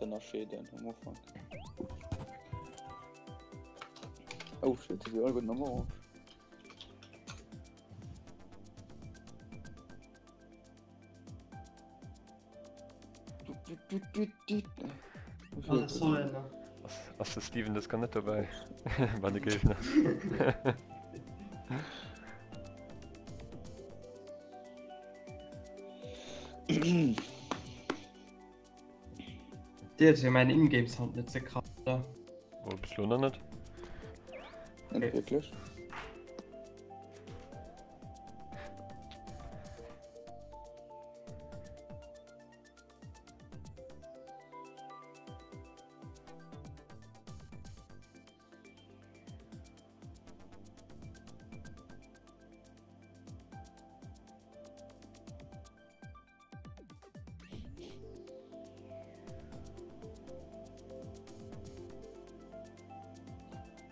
Ënnerscheeden am Ufank. Oh shit, si all gutt am Orange. Ass de Steven dës net dobäi bei de Géigner? Dir huet jo mäin Ingame Sound net ze krass, oder? Oh, bis lo nach net. Net wierklech.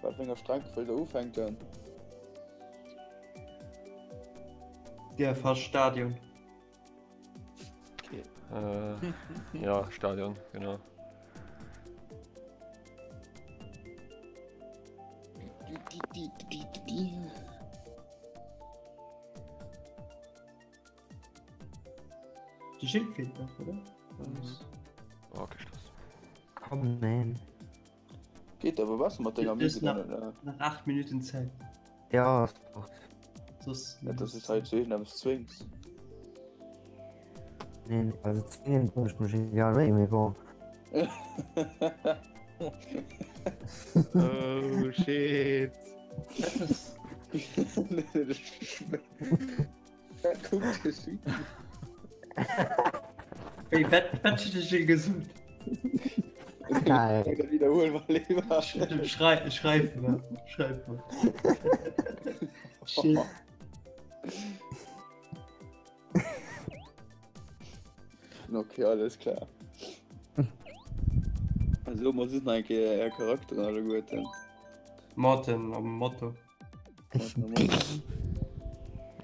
Wat fir enger Streck wëllt der ufänken? DFH Stadion. Okay. Äh, ja, Stadion, genau. De Gilles feelt nach, oder? Mhm. Oh, okay, Stress. Komm, man. Geht awer besser mat denger Musik nach, oder? Nach 8 Minuten Zäit. Ja, das braucht. Soss, ja, das ist halt zu irgendeinem zwingt. Nee, also zwingen tue ich mich egal wéi, mee bon. Oh shit. Wéi, wat, wat huet de Gilles gesot? Nein. Wiederhol mal lieber. Schrei, schreif mal, schreif mal. Shit. Okay, alles klar. Also, muss es nach eng Charakter alleguerten. Martin am Motto.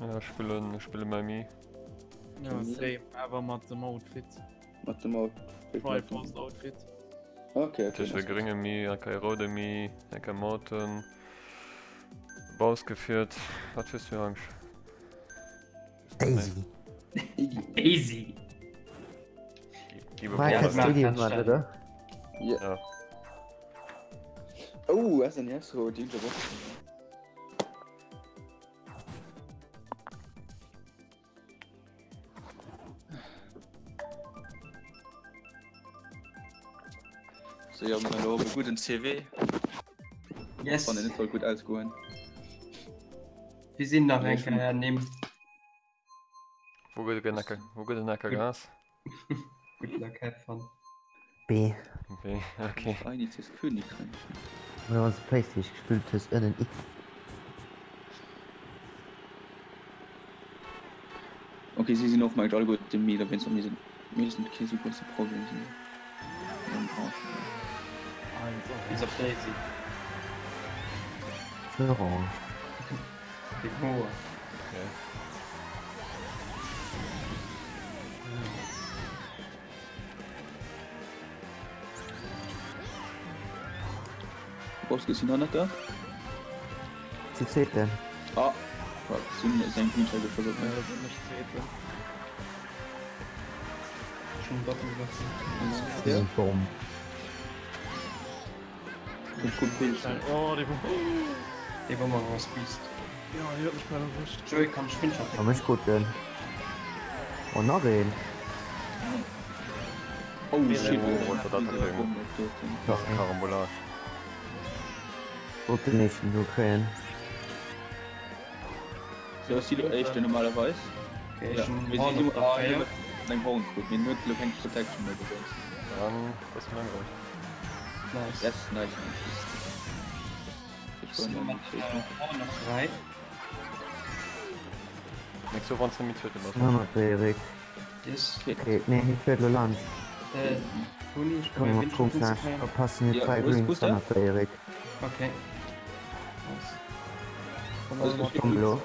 Ja, spillen spille mei Mi. Ja, same, awer mat dem Outfit. Mat dem Outfit. Triforce Outfit. Okay, okay. Tëscht grénge Mi, enker e roude Mi, enker Morton. Baus gefiert. Wat fiers du eigentlich? Daisy. Daisy. Oder? Ja. ja. Oh, was denn jetzt so? Die So, ja, wir haben guten CW. Yes. Wann net soll gut ausgoen. Wir sinn nach eng Kéier nehm. Wou gëtt den Ecker, wou gëtt den Ecker Gas? Good luck, have fun. B. B, okay. Vereinigtes Königreich. Oder wann s de Playstation gespillt hues, ënnen X. Okay, si sinn och mei alleguer de Meter, wéinst mir sinn mir sinn kee sou grousse Problem sinn. Bis op Daisy. Florent. Dee Hoer. Okay. Boske sinn hannert der. Zu zweeten. Ah, fuck, sinn seng Hühnchen geschoss op mech. Ja, sinn ech zweeten. Schon Doppelwaffe. Die sind domm. Gutt Pilz. Oh, déi Bomb. Déi Bomb ass Beast. Ja, déi huet mech bal erwëscht. Joey, kann ech Fincher Kann mech gutt den. Oh, nach een. Oh shit, Oh, wat war dat denn für eng? Das Karambolage. Wollt den nächsten do kréien. So ass si lo éischte normalerweis. Okay, Ja, ech hunn mir Horn si op der ah, 4. eng Horn krut, mir huet lo keng Protection méi dowéinst. Dann ass mein Grund. Nice. Yes, nice, nice. Ich war noch Horn op 3. Nächst Woch wann du mit zweiten bass. Hannert der Erik. Yes. Okay, nee, hie fiert lo laanscht. Äh, Toni, ich Komm probier mat Windschutz Grumflash. hinzukriegen. Oppassen, hier Ja, 3 wo ist Greens Gustav? hannert der Erik. Okay. Nice. Also, ich Komm lo.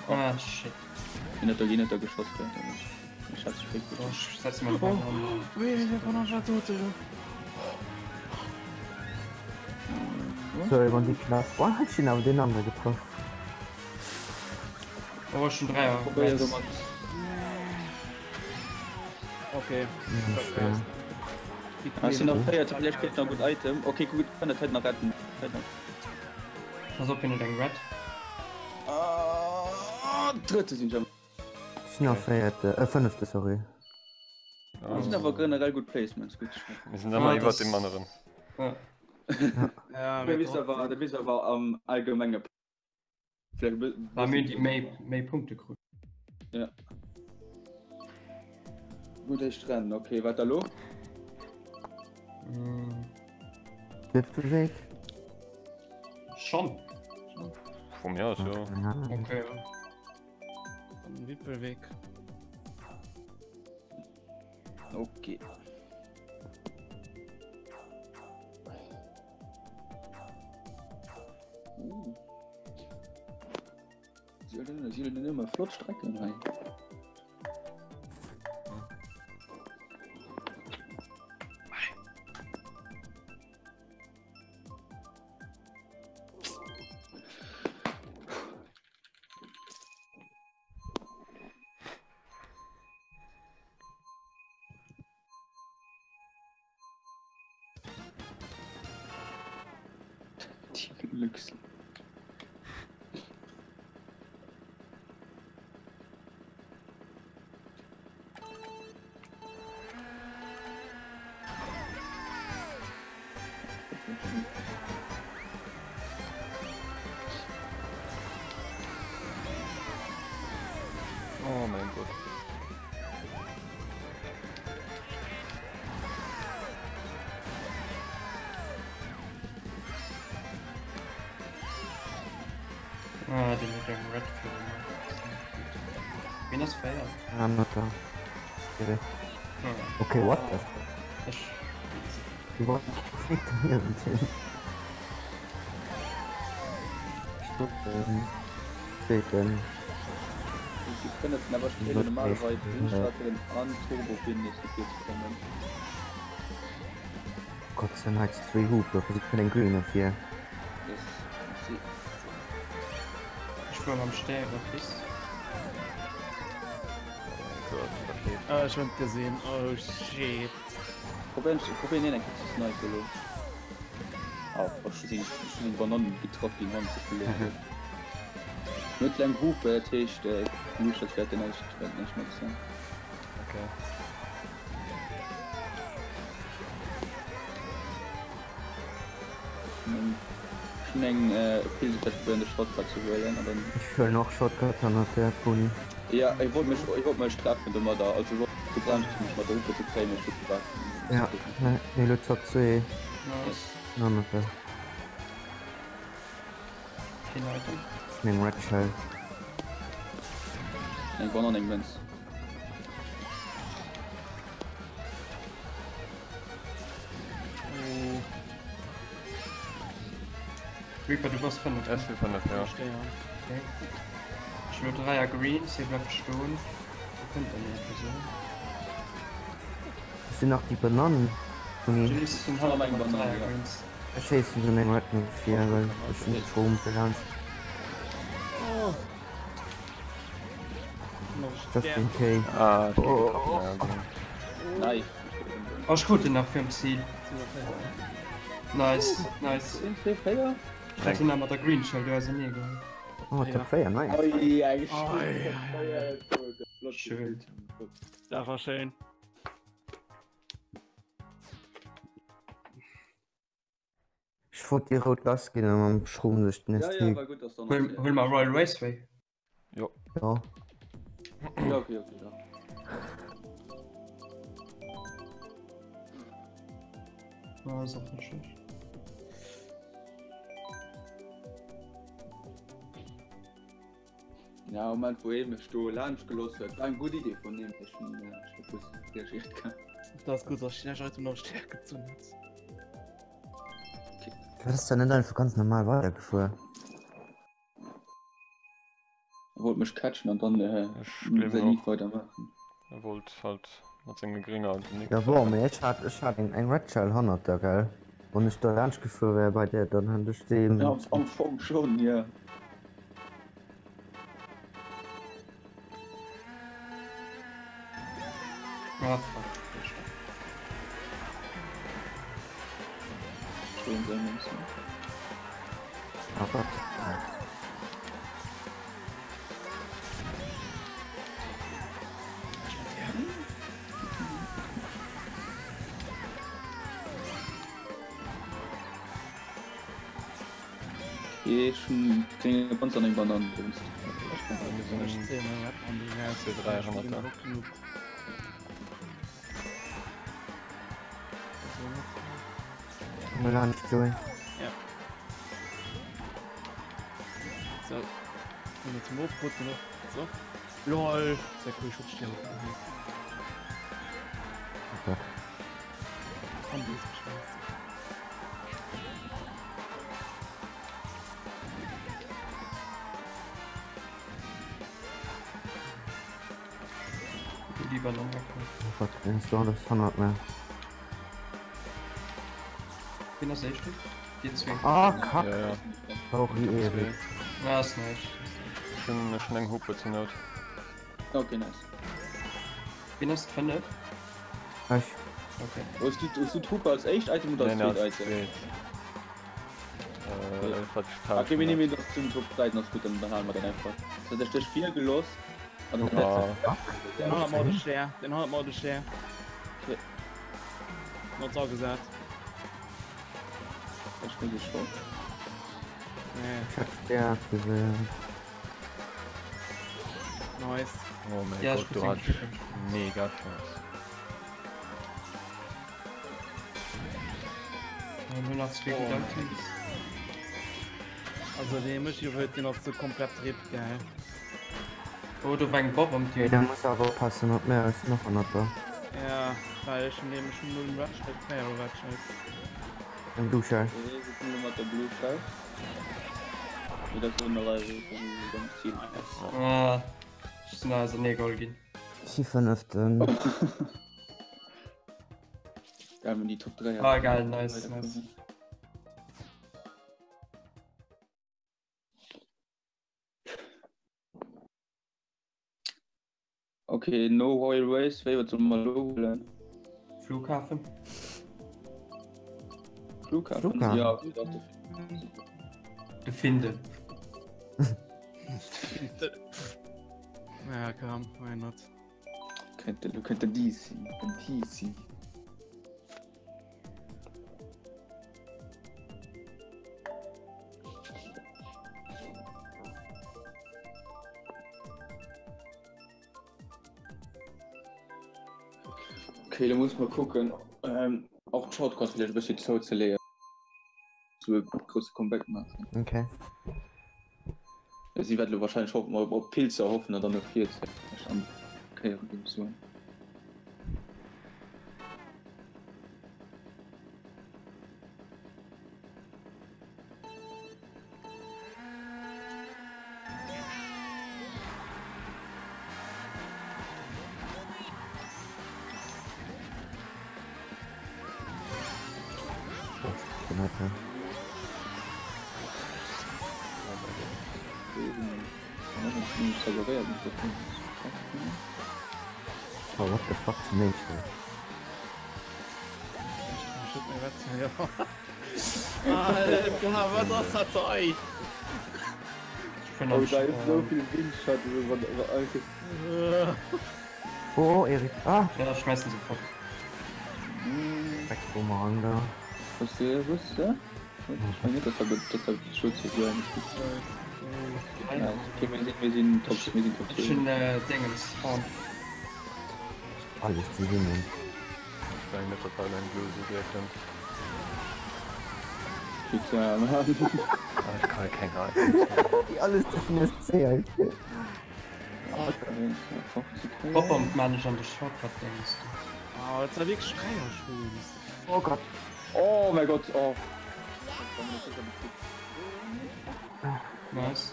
Ah, shit. Hien huet da, hien huet da geschoss, gell? Ich hab's spät So, ich setz mal den Horn an. Wéi, der von uns war tot, Digga. Sorry, wann déi knapp. Oh, ech hunn awer deen anere getraff. Oh, ech hunn 3 Probéier domat. Okay. Ah, es sind noch 4, vielleicht kriegt noch gut Item. Okay, gut, kann der Zeit noch retten. Zeit noch. Pass op, hien huet eng Red. Ah, dritte sind schon. Ech sinn nach véierte, äh fënnefte, sorry. Ah, sind awer generell gutt Placements, gutt. Mir sinn ëmmer iwwer dem aneren. Ja. Ja, Du bist awer, du bist awer am allgemenge Vielleicht e War mir déi méi, méi Punkte krut. Ja. Gutt éischt Rennen, okay, wat da lo? Mm. Wippelweg? Schon. Vu mir aus, jo. Okay. Wippelweg. Okay. Uh. Si hunn ëmmer flott Strecken hei. Lux. Oh mein Gott. Ah, den huet eng Red Flag gemaach. Wien ass féier? Ah, not da. Okay, what the Ech. What fliegt denn hier hin? Zweeten. Die fënneften, awer ech kréien normalerweis Windstaffeln an Turbo fir nees gefiert ze kommen. Gott sei Dank, zwee Hupe, si kënnen eng Green ervir. Yes, merci. Ech fuer mam Stäre Fils. Oh mein Gott, wat leeft? Ah, ech hunn et gesinn. Oh shit. Probéieren, probéieren een eng Kéier ze snipen elo. Oh, ech sinn, ech sinn eng Banann getraff ginn, han ze verléieren. Net laang Hupe, dat heescht, d'Luucht wäert näischt, wäert näischt mat sinn. Okay. Ech hunn eng Pilz, ech probéieren de Shortcut ze huelen an dann. Ech huelen och Shortcut hannert der Pony. Ja, ech wollt mech, ech wollt mech treffen domadder, also ech wollt gebremst mech mat der Hupe ze kréien, mee ech huet gewaart. Ja, nee, lo Top 2. Yes. Hannert der. Keen Item. Eng Red Shell. Eng Banann, eng Mënz. Reaper, du bass 5. Ech si 5, ja. Okay. Ech hunn elo 3 a Greens, hie bleift stoen. Do kënnt dann eng Persoun. Ech sinn nach déi Banannen. Julius, ech sinn hannert mat 3 a Greens. Ech schéissen se meng Red net vir, well ech hunn Strom fir laanscht. Just in case. Ah, ech gi getraff, ja, okay. Nice. Oh, ech krut en nach virum Zil. Nice, nice. 1, 2, 4. Ech hat hien nach mat der Green Shell do ausernee geholl. Oh, Top 4, nice. Oi, eng Flott Schön. gespielt. Dat war schéin. Ech wollt déi rout lass ginn an mam Schrumm duerch den Ja, ja, ST. war gutt, dass dann Huel, huel mal Royal Raceway. Jo. Ja. Ja, okay, okay, ja. Oh, ist auch nicht schlecht. Ja, Moment, wou ee mech do laanscht gelooss huet, war eng gutt Idee vun him. Ech hunn ech hu gutt reagiert gehat. Dat ass gutt, dass ech dech Item nach Stärke gezunn huet. Du ass dann net einfach ganz normal weidergefuer? E wollt mech catchen an dann Ech gleewen säi Lied och. weidermaachen. E wollt halt mat senge Gringer den Nick Ja bon, mee ech hat ech hat eng eng Red Shell hannert der, gell? Wann ech da laanscht gefuer wär bei där, dann hätt ech deen. Ja, am Fong schon, ja. Ah, fuck. Schön sein müssen. Ah Gott. Okay, ech hunn keng Panzer an eng Banann dowéinst. Komm laanscht Joé. Ja. So. Kommen wir zum Ofputzen noch. So. LOL! Sehr cool, Schutzstern. Okay. Komm, die ist beschwingt. Die Banane. Oh Gott, den ist doch das 100 mehr. Wien ass éischten? Dir zwee. Ah, Kack! Ja, ja. Sorry, Erik. Ah, ass näischt. Ech hunn ech hunn eng Hupe zur Nout. Okay, nice. Wien ass d'Fënnef? Ech. Okay. Hues du, hues du d'Hupe als éischt Item oder als Nee, nee, zweet als Item? zweet. Äh, wat ech Okay, mir tauschen nehmen doch zum Top 3, das ist gut, dann, dann halen wir den einfach. So, der Stich 4 gelost. Und dann Ah, Den 100 Mal de Share. Den 100 Mal de Share. Okay. Not so gesagt. Ich bin schon. Nee, Ich hab Stärke gesehen. nice. oh mein Ja, ich Gott, du muss hast den mega Chance. Ja, nur nach zwee Oh, gutt Items. Also den Michi huet den ass so komplett RIP, gell. Oh, do war eng Bob am Okay, Typ. da muss awer oppassen, mat mär ass nach 100 da. Ja, well ech hun nämlech null Redshirt, 4 Redshirt. Eng Blue Shell. Okay, wir sind mit der Blue Shell. Wieder so eine Reihe, ganz Ziel. Ah, ech sinn auserneegeholl ginn. Si fënneften. Geil, wenn die Top 3 Ah, geil, nice, nice. Okay, no Royal Race, wéi wat soll man lo huelen? Flughafen. Flughafen? Flughafen. Ja, dat ass De Findel. Ja, komm, why not? Könnte, könnte DC, DC. Okay, da muss man gucken. Ähm, auch Shortcut vielleicht ein bisschen zuzulegen. So ein großes Comeback machen. Okay. Sie werden wahrscheinlich hoffen, op Pilze hoffen an dann op Pilze. Okay, so. Genau, ja. Oh, what the fuck zum Mensch, ey. Shit, mir wat ja. Alter, wat ass dat hei? Ich Oh, da ist so viel Windschatten über, über alles. Oh, Erik. Ah! Ja, schmeißen sofort. Drecksbumerang da. Was der, was der? Ich meine nicht, dass er, dass er Schutz ist, ja, nicht gut. Ja, okay, wir sind, wir sind top, wir sind top Ich 10. bin äh, Dingens. Horn. Alles zusammen. Ich mein net, dass halt eng Blue so direkt kënnt. Tja, Mann. Ah, ich kann keng Items. Wie alles zwischen SC, Alter. Bob und man ich an der Shortcut Dingens. Oh, jetzt war wirklich Schreierschutz. Oh Gott. Oh mein Gott, oh. Nice.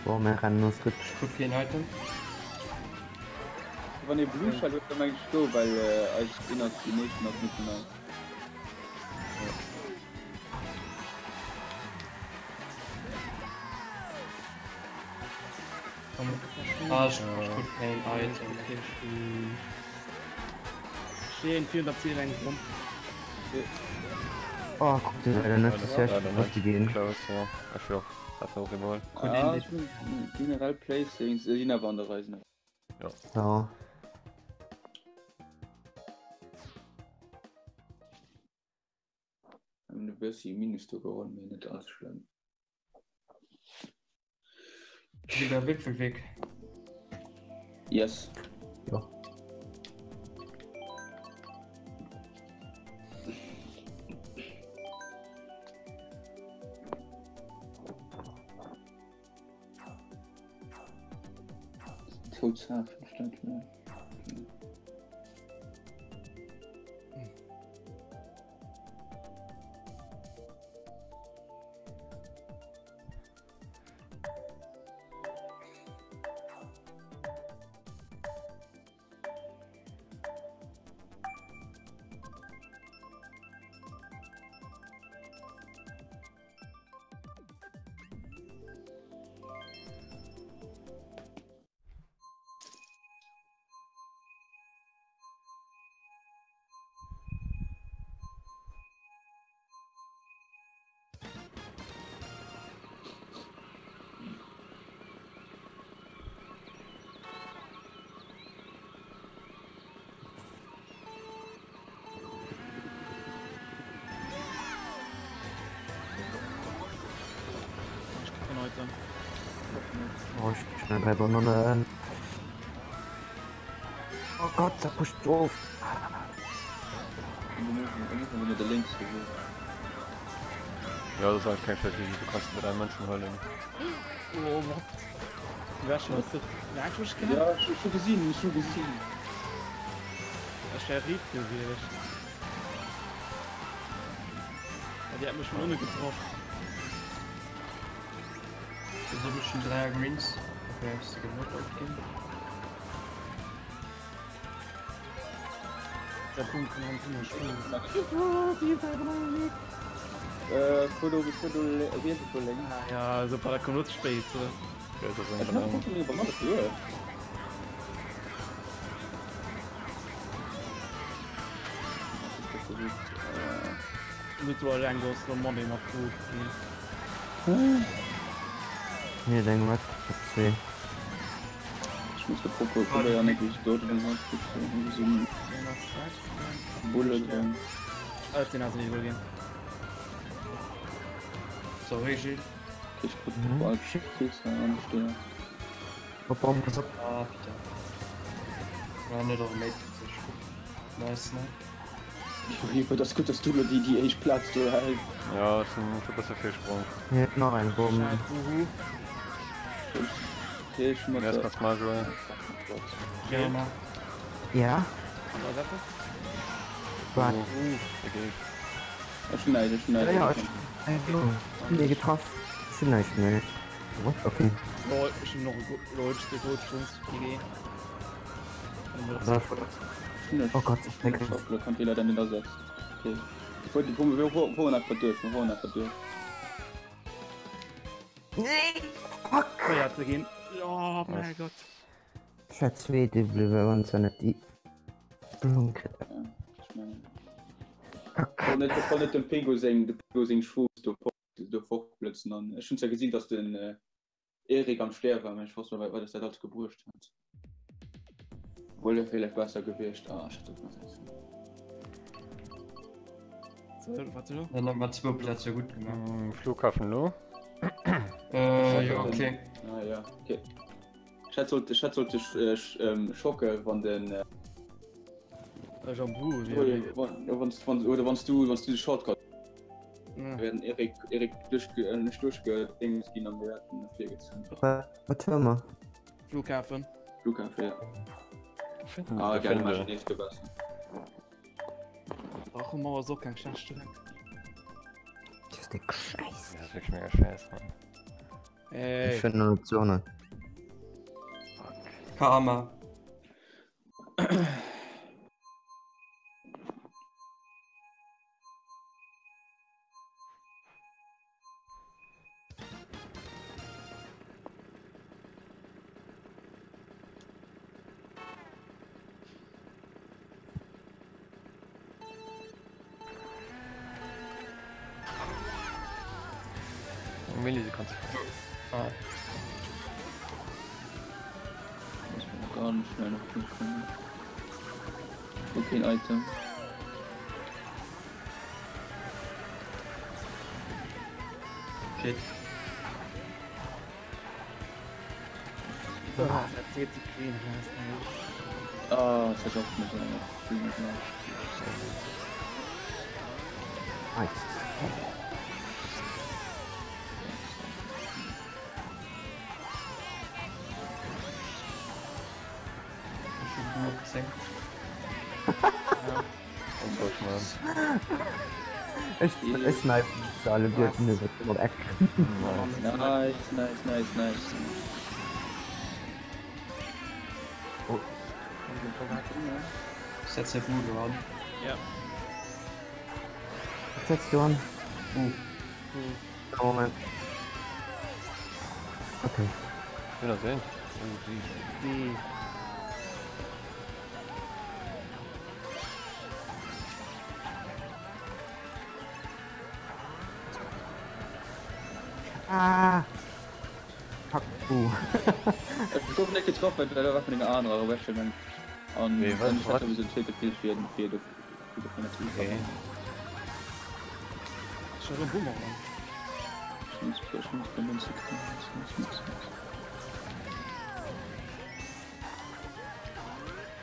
Boah, wir rennen uns rutsch. Ich guck kein Item. Wann ihr Blue Shell wird, dann eigentlich go, weil äh, ich bin aus die nächsten aus nicht genau. Ah, ech krut keen Item. Stehen 410 eng Bomm. Oh, kuck dir leider net, das wär schon richtig gehen. Close, ja. Ech och. Hat och iwwerholl. Ah, generell Placings sinn awer an der Reis. Ja. Ja. Hun e bëssi Minus do geholl, mee net all ze schlëmm. Wieder Wipfelweg. Yes. Ja. Toadshafen statt mir. Oh, ich schnell drei Bananen. Oh Gott, da pusht of. Ja, das ist eigentlich kein schlechte Idee. Du kannst mit einem Menschen holen. Oh, what? Wer schon was Ja, ich schon gesehen, ich schon gesehen. Das wär rief gewiescht. Ja, die hat mich schon ohne getroffen. So schon 3 Greens. Okay, hast du genug aufgeben? Der Punkt kann man immer spielen. Äh, Foto, Foto, Ah, ja, super, da kommt nur zu spät. So. Ja, das ist eine Banane. Net du alleng du hast Money mat gut ginn. Hier deng Red op 2. Ich muss probéieren net wéi do den hat Bulle drin. Den ass iwwer ginn. Sorry Gilles. Ich krut mhm. Ansteher. Op Bomb, pass op. Ah, putain. Ja, net op Mate. Nice, ne? Jo, das gut, dass du lo déi déi éischt Plaz do häls. Ja, ech hunn e bësse Virsprong. Hier nach eng Bomm. Okay, ech mat der. Kannst mal Joel. Ja. Wat? Ech hunn näischt, ech hunn näischt. Ja, ech hunn ee getraff. Ech hunn näischt méi. What? Okay. Lol, ech hunn och e Lol, ech si rot schonns. GG. Oh Gott, ich denke. Kann leider nicht ersetzt. Okay. Ich wollte die wir fahren einfach durch, wir fahren einfach durch. Nee! Fuck! Feier ze ginn. Oh mein Gott. Ich hat zweite bliwwe wann se net déi Blumm kritt. Fuck. Net, net dem Pingo seng, de Pingo seng Schwooss do do fortblëtzen an ech hunn zwar gesinn, dass den äh, Erik am Stär war, mä ech wosst net, wat dat alles gebruecht hat. Obwohl wär vielleicht besser gewiescht. Ah, ich hätte das mal setzen. So, warte noch. Dann haben wir zwei Plätze gut gemacht. Mm, Flughafen lo. Äh, ja, okay. Ah, ja, okay. Ich hätte sollte, ich hätte sollte äh, ähm, schocke, wann den. Äh, Jambu, wann, wann, oder wann du, wann du den Shortcut. Wären Erik, Erik duerch, äh, nicht durchgedings ginn an wir hätten virgezunn. Wat hu mer? Flughafen. Flughafen, ja. Ah, geil, mach ich nächste gebessert. Ach, Mauer ass och keng schlecht Streck. Das ist der Scheiß. Das ist wirklich mega scheiß, Mann. Ey. Ich finde eine Zone. Karma. Eng Millisekonn ze fréi. Ah. Muss man ganz schnell nach hier kommen. Okay, ein Item. Shit. Ah, das erzählt die Queen. Ah, das hat auch mit einer Queen gemacht. Nice. Ich hun nur 10. Onzorg man. Ech ech snipen se alleguerten iwwer den Eck. Nice. Nice, nice, nice, nice. Oh. Setz der Bude an. Ja. Was setzt du an? Uh. Oh, Moment. Okay. Ich will das sehen. Oh, sie. Die. Ah! Fuck, uh. Ich gouf net getroffen, well da war vun enger anerer Regiment. An Nee, wat- dann wat? sowieso zweete Piece fir den fir de Okay. Schon so ein Boomerang.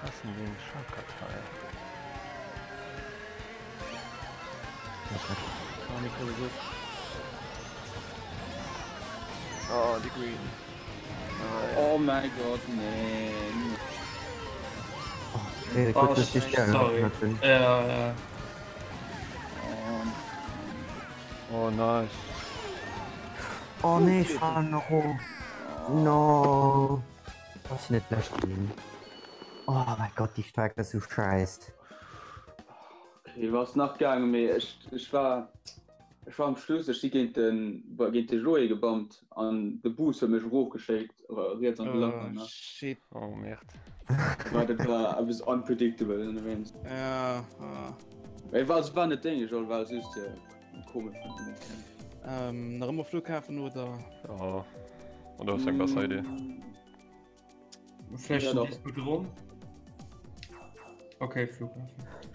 Passen den Schallkartei. Ah, Nico, gut. Oh, die Green. Oh mein Gott, nee. Erik, Oh, gut, dass ich shit, sorry. natürlich. Ja, ja. Oh, Oh, nice. Oh nee, ich fahr noch hoch. No. Was ist nicht gleich gehen? Oh mein Gott, die Strecke ist so scheiße. Okay, was nach gegangen mir ich, ich war ich war am Schluss ich géint den géint de Joe gebammt an de Boost huet mech hochgeschickt riets an de Lappen, Oh, ne? shit. Oh, merde. War dat war etwas unpredictable ënnerweens. Ja. Ah. Ey, war war net Ding, war just äh, komisch von mir. Ähm, nach immer Flughafen oder? Oh. Oder was eng besser Idee? Vielleicht Ja, ja, doch. Dispodrom? Okay, Flughafen.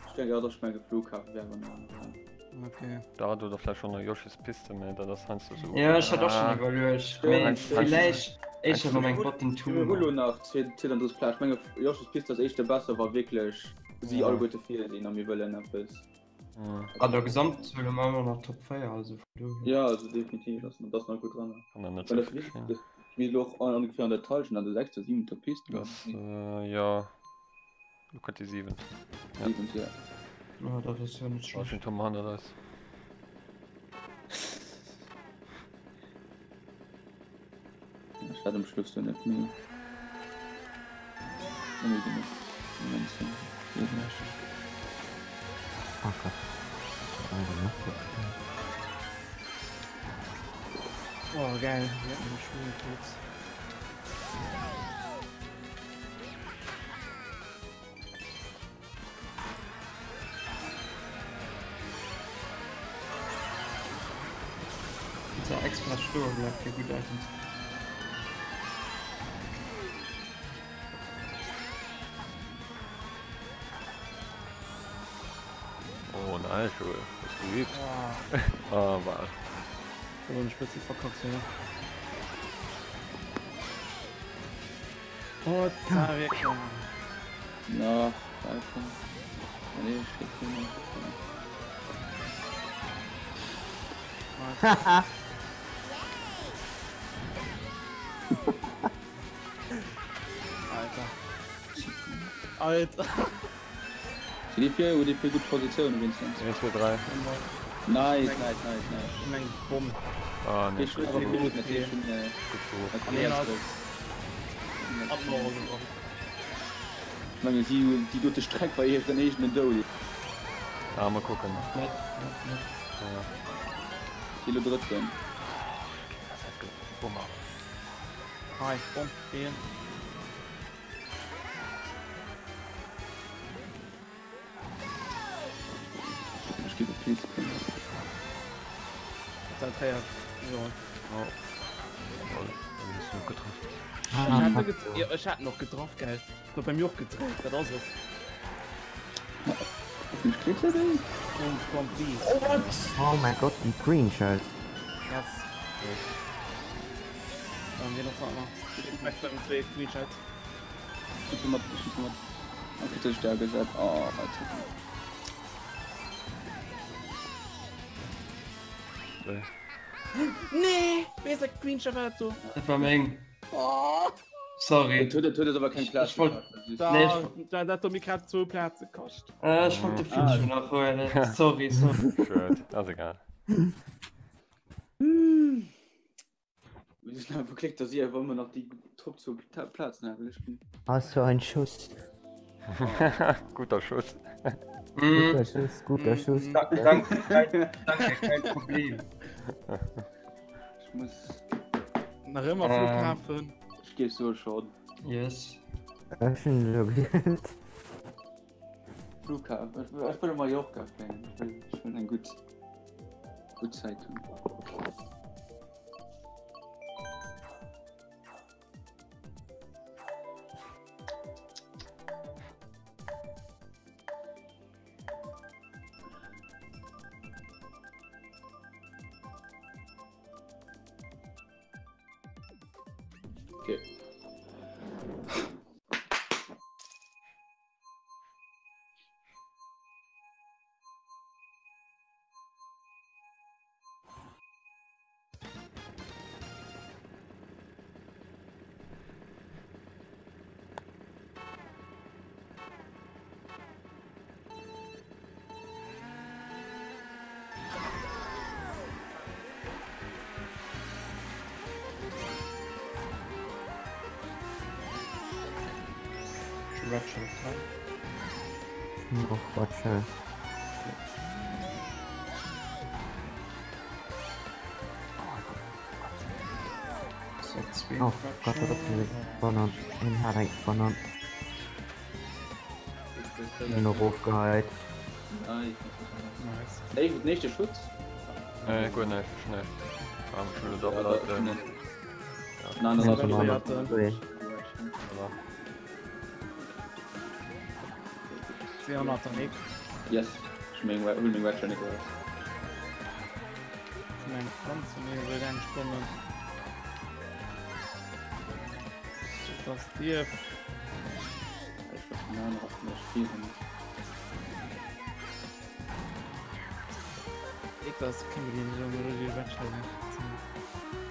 Ich denke, ja, doch, ich meine Flughafen wäre noch. Okay. Da oder vielleicht schon noch Yoshis Piste, mehr, da das kannst du so. Ja, ich hatte auch schon Ah, überlegt. Ja, Mee, eins- Vielleicht. Ich habe mein Bottom Wir 2. hunn nach 10 Platz. Ich meine, Josh's Piste ass echt besser war wirklich sie Ja. alle gute vier sinn an mir wëllen etwas. Hm, An der Gesamtzuhl haben wir noch Top 4, also von daher. Ja, also definitiv, das, das noch gut dran. kann dann nicht Weil so das viel geschehen. das wie auch ungefähr an der Talschen, an der 6., 7. Piste. Das, äh, ja. Du könnt die 7. ja. Siebent, ja. Ja, das ist ja nicht Oh, schlecht. schön Tom Hanna das. Ich hatte am Schluss dann nicht mehr. Nicht mehr genug. Moment, Oh Gott. Also, ne? Oh, geil. Wir hatten den Schwung kurz. Dieser extra Sturm bleibt hier gut Items. Oh, nice, Joel. Das ist geübt. Ah, Ah, war. so eine Spitze verkackt, ja. Oh, da wir kommen. Na, Alter. Nee, shit, nee. Alter. Alter. Sind die vier oder die vier gut Positionen, Vincent? 1, 2, 3. Nice, nice, nice, nice. Ich mein, Bumm. Ah, nee. Ich aber gut, natürlich schon, äh, Gut so. als erstes. Abnormal gebraucht. Ich meine, sie, die gute Strecke war hier dann echt eine Doli. Ah, mal gucken. Net, net, net. Ja. Kilo dritten. Das hat ge- Bummer. Hi, Bumm, gehen. Ich gebe Pilz. Das hat ja. Ja. Oh. Lol, hab ich nicht getroffen. Ah, ja, ich hat noch getroffen, gell. Huet bei mir och gedréit, dat ass et. Oh mein Gott, déi Green Shells. Yes. Dann wir noch mal. Green Shells. Oh, Nee, wéi ass dat Green Shell war dat do? Dat war meng. Sorry. Et huet et awer keng Plaz. Ech wollt Nee, ech Da, dat huet mir grad zwou Plaze kascht. Äh, ech wollt de Feature nach huelen. Sorry, sorry. Schued, ass egal. Mir sinn awer gléck, dass si awer ëmmer nach déi Top zwou Plazen awer ginn. Hast du einen Schuss? Guter Schuss. Guter Schuss, guter Schuss. Danke, danke, kein Problem. Ech muss. Nach ëmmer Flughafen. Ech géif soe schon. Yes. Ech hunn elo gewielt. Flughafen. Ech wëll Mallorca fléien. Ech wëll, ech wëll eng gutt, gutt Zäit hunn. Okay. Och Ratschel. Oh Gott, wat ass denn Banan? Een hat eng Banan. Bin erofgeheit. Ey, nächste Schutz. Nee, guer näischt, ech näischt. Ah, ech hunn elo doppelt. Nein, das war Yes, ech meng hunn meng Ratchet net raus. Eng Pflanz von mir wëll eng spammen. Das Tier. Ich das kann mir die Ratchet nicht.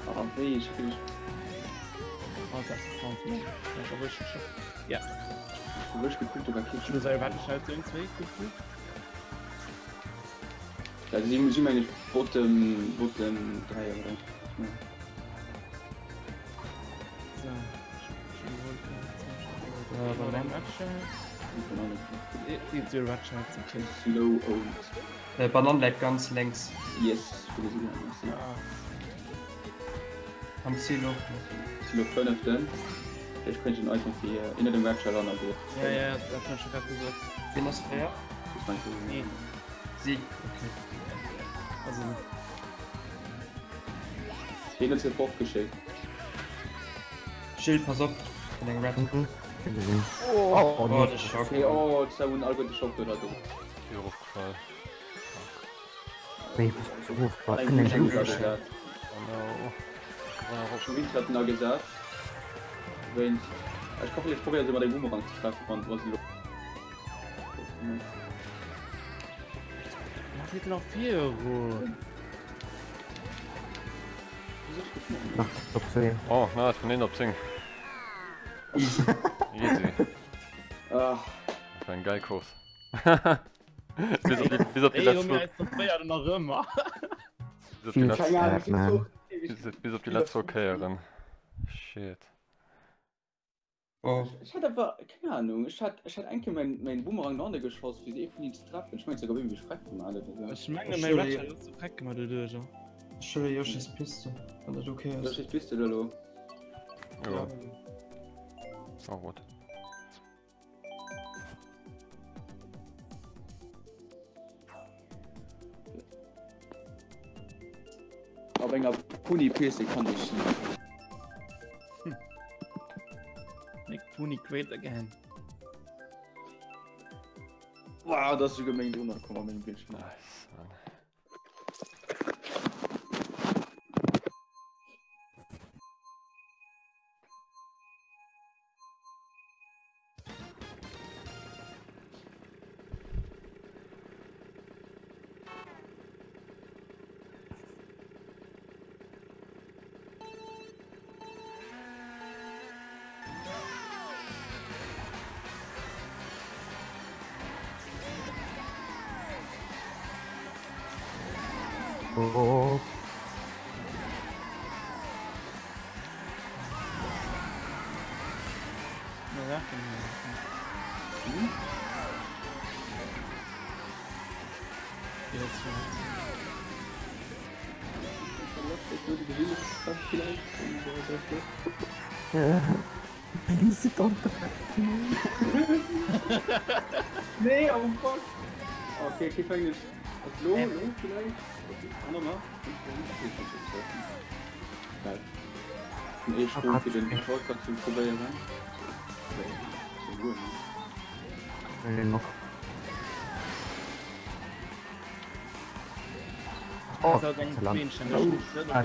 Ah, wéi ich krieg. Oh, das ist Pflanz. Ja. Du wësch gekuckt oder Kitsch? Du sei wat schnell zu zwee gefühlt. Ja, si si meng ich Bottom Bottom 3 oder. So. Slow old. Äh, Banan läit ganz lenks. Yes, Am Ziel och. Silo fënneften. Ech kéint den Item fir inner dem Rapture Runner go. Ja, ja, dat hun ech grad gesot. Wien ass fréier? Nee. Si, okay. Also. Hien huet se fortgeschéckt. Gilles, pass op, vun eng Red. Mhm. Gesinn. Oh, oh, de Schock. Nee, oh, ze hunn all de Schock do do. Hier erofgefall. Wéi bist du erofgefall? Kënnt eng Blutt? Oh no. Schon wieder hat na gesagt. Wéinst. Ech kann vielleicht probieren, se mat engem Boomerang ze treffen, wann wann se lo. Mach dit nach viru. Nach op 10. Oh, na, vun 1 op 10. Easy. Easy. Ah. Dat war eng geil Course. Bis op déi, bis op déi letzt zwou. Bis op déi letzt, bis, bis op déi letzt zwou Kéieren. Shit. Oh. Ech hat awer, keng Ahnung, ech hat, ech hat eng Kéier mäin, mäin Boomerang no hanne geschoss, fir ee vun hinnen ze treffen. Ech mengen, sogar wéi mech freck gemaach huet oder Ech menge mäi Ratchet huet ze freck gemaach doduerch. Ech huele Yoshi's Piste, wann dat okay ass. Yoshi's Piste elo. Jo. Oh, what? Op enger. Puni PC kann ech net. Make Puni great again. Wow, dat ass souguer meng drënner komm a mengem Bildschirm. Nice, man. Oh. Please don't Nee, oh fuck. Okay, okay, fang ich. Lo, lo, vielleicht. Okay, auch nochmal. Geil. Den E-Sprung fir den Shortcut zu probéieren. So gut, ne? Noch. Oh, Ah,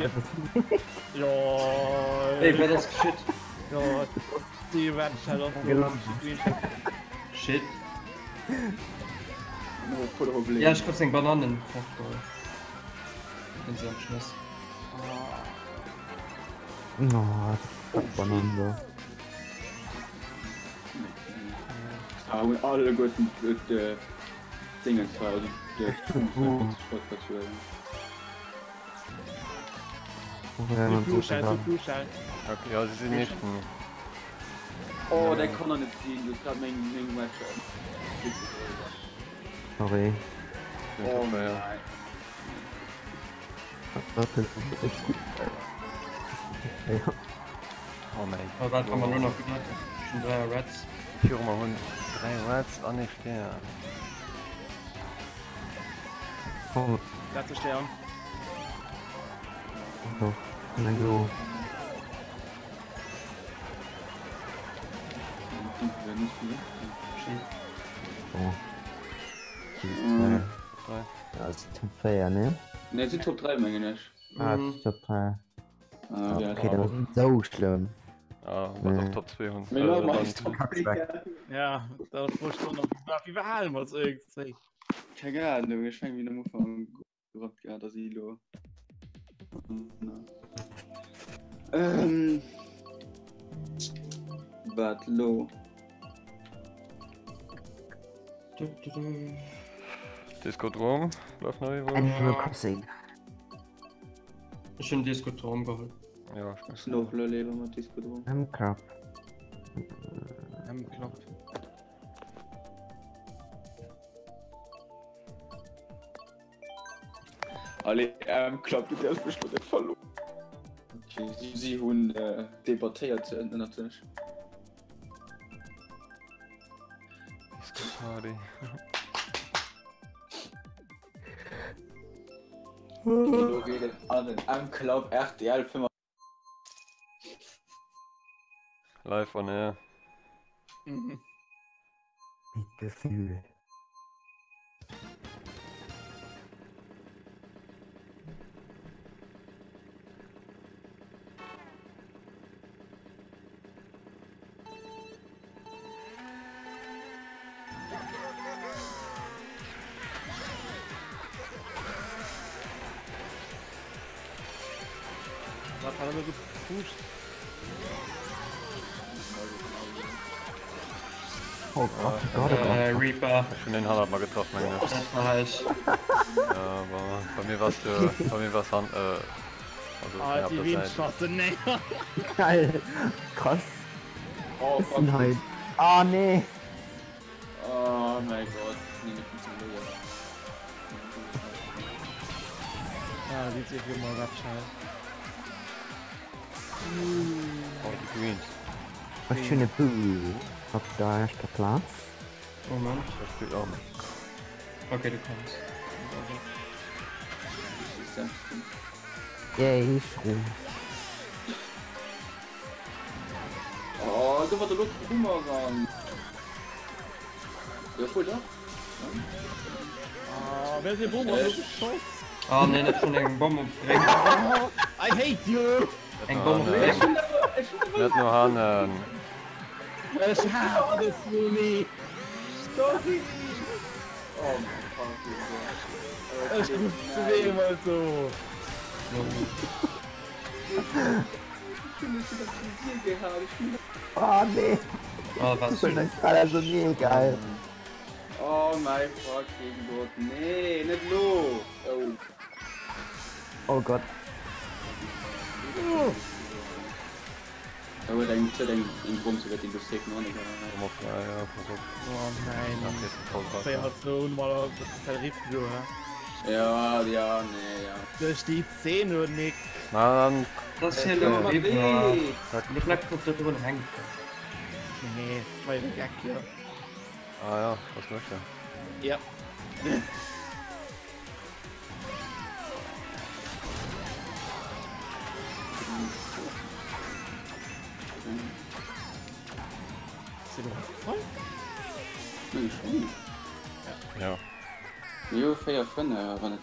Ey, wat ass geschitt? Shit. No, voll Problem. Ja, ech gouf seng Banannen fortgeholl. Hun se angeschmiss. Oh, Bananen da. Ah, hunn alleguerten d'Déngens hei, also de Shortcut zu huelen. Okay, ja, si sinn éischten. Oh, dat kann der net sinn, du hues grad meng meng Matcher. Sorry. Oh nein. Oh mein Oh, wat hu mer elo nach gehat? Ech hunn 3 Reds. Viru mer hunn 3 Reds an ee Stär. Oh. Dat ze Stern. Doch, go. Oh. Ja, ass Top 4, ne? Ne, si Top 3 mengen ech. Ah, mm. Top 3. Ah, ja, okay, dat ass net sou schlëmm. Ah, wat och Top 2 hunn. Mee normal ist Top 3. Ja, dat wor schon nach. Wie behalen wir uns irgendwie? Keng Ahnung, ech meng mir am Ufank gerappt gehat, dass si lo. Ähm. Wat lo? Discodrom bleift nach iwwer. Animal Crossing. Ech hunn Discodrom geholl. Ja, ech muss noch lo lieber mat Discodrom. M-Club. M-Club. Allez, M-Club, du däerfs mech lo net verloossen. Okay, si, si hunn äh, debattéiert ënnert sech. Disco Party. Okay, lo geet et an den M-Club RTL 5. Live on air. Mhm. Mit Gefühl. Was hat er gepusht? Oh Gott, oh Gott, oh Gott. Äh, Reaper. Ech hunn den Hannert mal getraff, mengen ech. Dat war heisch. Ja, aber bei mir warst du, bei mir war's han, äh, also Ah, knapp die der Wien Seite. schossen, nee. Geil. Krass. Oh, Was denn halt? Ah, nee. Oh mein Gott. Nee, ich bin zu blöd. Ah, sieht sich wie mal Ratschall. Oh, die Greens. Was schöne Boo. Op der erster Platz. Moment. Das spielt auch mit. Okay, du kommst. Das ist ja. Yay, Schroom. Oh, gouf et elo Boomerang? Jo, voll dach. Ah, wer se Boomerang geschoss? Ah nee, net schon eng Bomm op Gréng. I hate you! Eng Bomm op Gréng. Net no hannen. Ech haassen dës Mumie! Sorry! Oh mein fucking Gott. Ech gouf zweemol so. Oh nee! Oh, was Das ist gerade so nee, geil. Oh mein fucking Gott, nee, net lo! Oh. Oh Gott. Da huet eng huet eng eng Bomm ze huet den Dossier no net. Komm op, ja, ja, pass op. Oh nein. Ach, jetzt voll Wéi Wasser. hat so normal Teneriffe hä? Ja, ja, nee, ja. Duerch déi 10 huet Nick. Mann! Das hier lo eriwwer. Nee. Lo bleibt op der drun hänken. Nee, war jo Geck hier. Ah ja, was möchte? Ja. Ist der überhaupt voll? Nee, schon. Ja. Jo, 4, 5, wann et.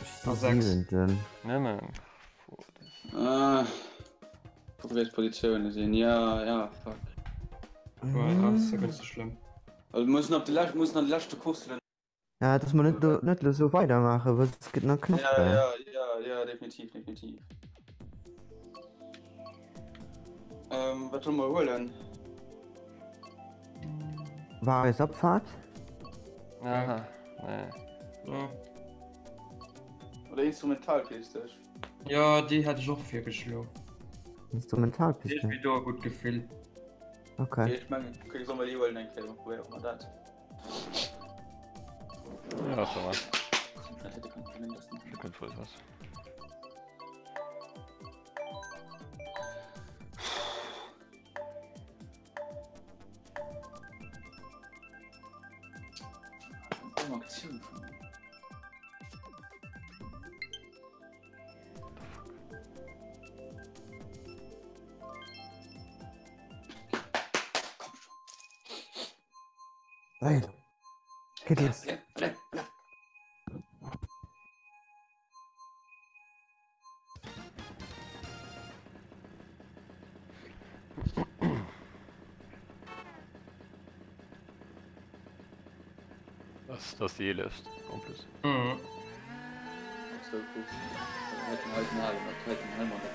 Ech si siwenten. Nëmmen. Ah. Probiert Positioune sinn, ja, ja, fuck. Oh, das ist ja ganz so schlimm. Also mussen op de lescht, mussen an de leschte Course dann. Ja, dass mer net lo, net lo sou weidermaachen, well et gëtt nach knapp. Ja, ja, ja, ja, definitiv, definitiv. Ähm, wat soll mer huelen? War eis Abfahrt? Aha, nee. Ja. Oder Instrumentalpiste? Ja, déi hat ech och virgeschloen. Instrumentalpiste? Déi huet mir do e gutt Gefill. Okay. Ech mengen, okay, soll mer déi huelen eng Kéier, dann probéiere mer dat. Ja, ça va. Dat hätte kënnen kënnen, dass Ich kann voll was. Dumm Aktioun vun mir. Komm schon. Geil. Geht los. Alle, alle, alle. Das, das ist die eelefst en plus. Mhm. So gut. Halten, halten, halten, halten, halten, halten.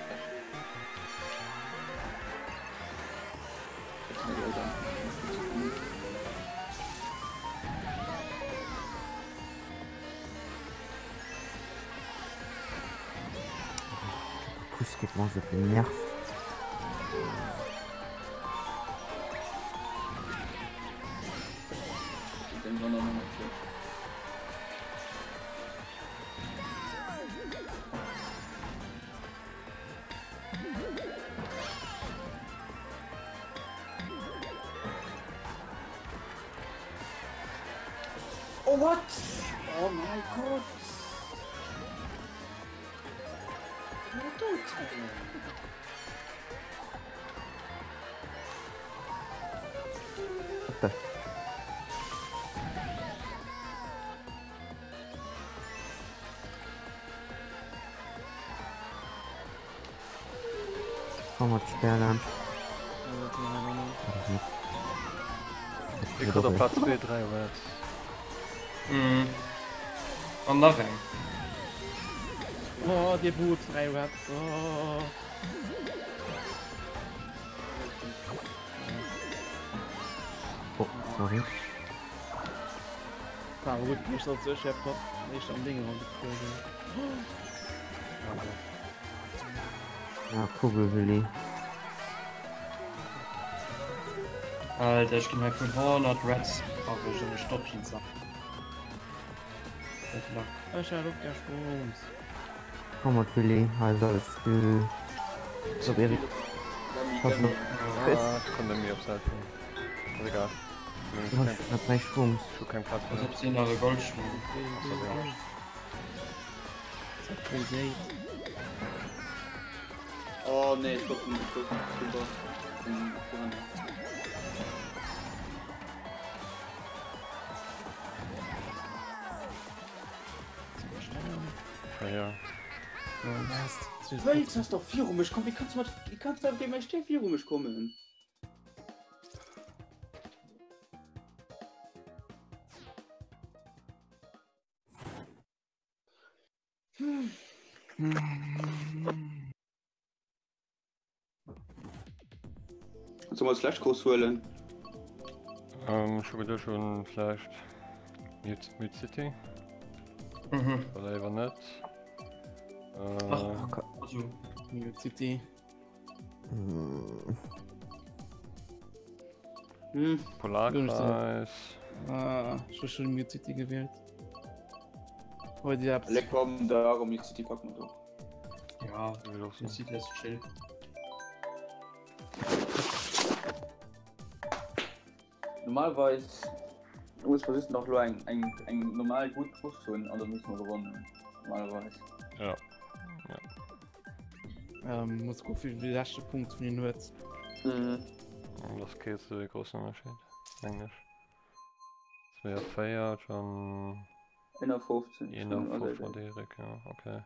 Pousse geht mal so den Nerv. Den war noch natürlich. Oh what? Oh my god. What the? Komm mat Sperrland. Ich kritt op Platz 2, 3 Reds. Mhm. An nach eng. Oh, dir Boot, 3 Reds. Oh. Oh, sorry. War awer gutt gemacht, als ech hab nicht am Ding rumgeflogen. Ja, Kugelwilli. Alter, ech ginn hei vun 100 Reds erwëscht an ech dodgen se. Good luck. Ech hat och gär Stroms. Komm mat Willi, hei ass alles still. Pass op Erik. Pass op. Ah, ich komm mir op Säit. Ass egal. Ich hab 3 Stroms. Ich hab keinen Platz Pass mehr. op, si hunn nach e Goldschmuck. Ass egal. Zack, Crusade. Oh nee, ech gouf vum, ech gouf vum Boss, vum Piranha. Ah ja. Wéi ass doch viru mech komm? Wéi kanns du mat, wéi kanns du géint mäi Stee viru mech kommen? Soll mer als lescht Course huelen? Ähm, ech hu geduecht schon vläicht Mute, Mute City. Mhm. Oder ewer net. Äh, Ach, also. Mute City. Hm. Hm. Polarkreis. Ah, ich hu schon Mute City gewählt. Heute ihr habt. Alle kommen da, Mute City packen wir doch. Ja, Will auch so. Mute City ist chill. Normalerweise muss man noch lo eng, eng, eng normal gut Course hunn an dann muss man gewonnen hunn. Normalerweise. Ja. Ähm, muss gucken, wie de leschte Punkt vun hien huet. Mhm. Das ass kee sou ee groussen Ënnerscheed, mengen ech. 42 an 51. 51 mat Erik, ja, okay.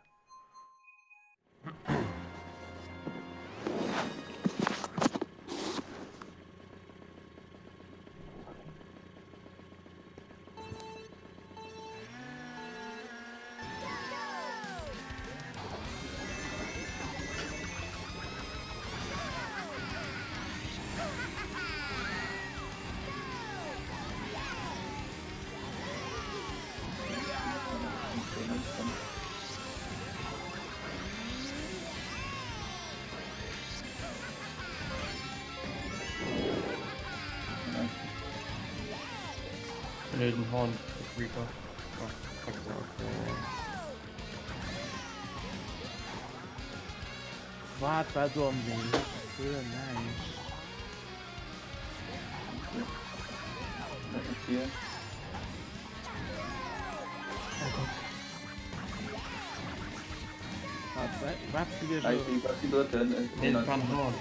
Nee, den Horn, Reaper. Oh, fuck. Okay. Wat war do am Wee? Für näischt. Hier. Oh Gott. Wat, wat, wat fir Nein, ich bin die dritte. Nee, das war ein Horn.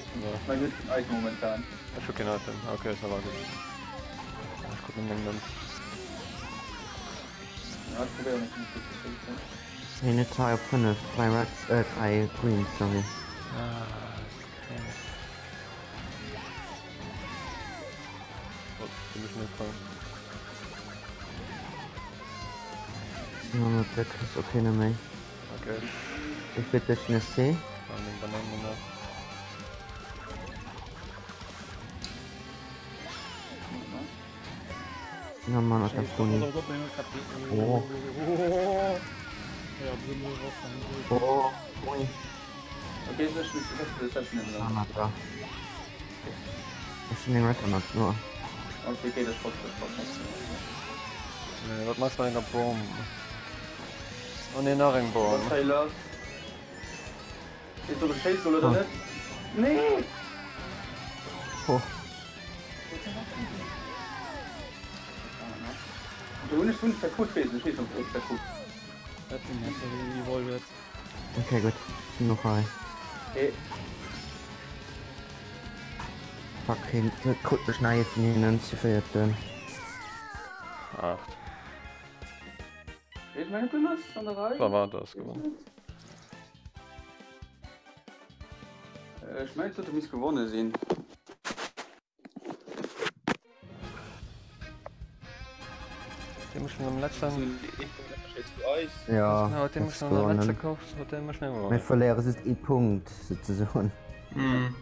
Mein Hüt Eis momentan. Ech hu keen Item. Okay, ça va, gutt. Ech krut nëmmen eng Mënz. Ja, ich probiere mich nicht zu schießen. Nee, net 2 op 5, 3 Reds, äh, 3 Greens, sorry. Ah, okay. Oh, bin ich nicht dran. Ja, mat der kriegst du keine méi. Okay, Ich bitte dich eine C. an den Bananen nach. Na Mann, hat der Pony. Oh. Oh. Ja, Blume, Wasser, Oh, Pony. Okay, das ist das ist das Ah, da. Ich bin den Red an nur. Okay, okay, das passt, das passt. Nee, wat machst du bei enger Bom? Oh nee, nach eng Bom. Was Taylor? Ist doch Chase oder Ah. nicht? Nee! Oh, Du hast schon kaputt gewesen, ich weiß noch, kaputt. Dat sinn net déi Wolvet. okay, gut. Ich bin noch high. Okay, Fucking, guck mich nach von ihnen zu vierten. 8. ich meine, du hast an der Reihe. Da war das gewonnen. Äh, Ich meine, du musst gewonnen sehen. Den muss schon am letzten. Ja, Genau, den muss das schon am gewonnen. letzten Kurs, hat den muss schnell Wir gewonnen. verlieren, es ist ein Punkt, sozusagen. Mhm.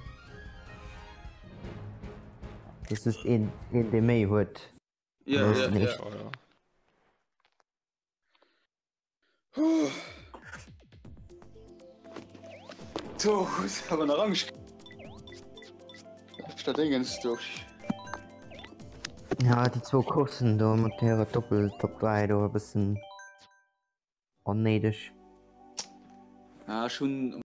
Das ist ein, ein der mehr hat. Ja, Das ja, ist nicht. ja. Oh, ja. So, ist aber noch Angst. Statt Dingens durch. Ja, die zwei Kursen da mit der Doppel Top 3 da ein bisschen unnötig. Ja, schon.